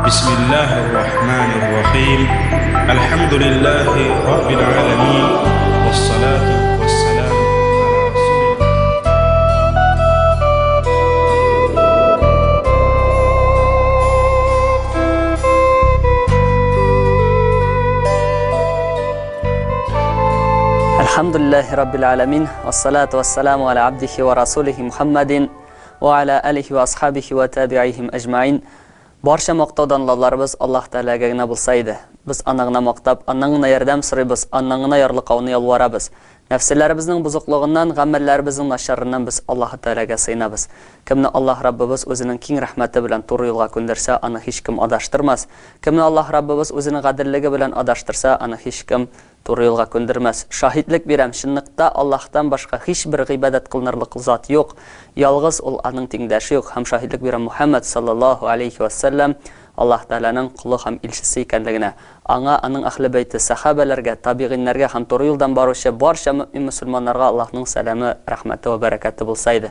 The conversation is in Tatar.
بسم الله الرحمن الرحيم الحمد لله رب العالمين والصلاة والسلام على رسول الله الحمد لله رب العالمين والصلاة والسلام على عبده ورسوله محمد وعلى آله وأصحابه وتابعيهم أجمعين Барча мактау данлауларыбыз Аллаһ Тәгаләгә генә булса иде. Без Аны гына мактап, Аннан гына ярдәм сорыйбыз, Аннан гына ярлыкауны ялварабыз. Нәфселәребезнең бозыклыгыннан, гамәлләребезнең начарыннан без Аллаһы Тәгаләгә сыенабыз. Кемне Аллаһ Раббыбыз Үзенең киң рәхмәте белән туры юлга күндерсә, аны һичкем адаштырмас. Кемне Аллаһ Раббыбыз Үзенең гаделлеге белән адаштырса, аны һичкем Туры юлга күндермәс. Шаһитлек бирәм, чынлыкта Аллаһтан башка һичбер гыйбадәт кылынырлык зат юк, ялгыз Ул, Аның тиңдәше юк, һәм шаһитлек бирәм Мухәммәд, салләллаһу аләйһи вә сәлләм, Аллаһ Тәгаләнең колы һәм илчесе икәнлегенә. Аңа, аның әһле бәйте, сәхабәләргә, табигыйннәргә һәм туры юлдан баручы барча мөэмин мөселманнарга Аллаһның сәламе, рәхмәте вә бәрәкәте булса иде.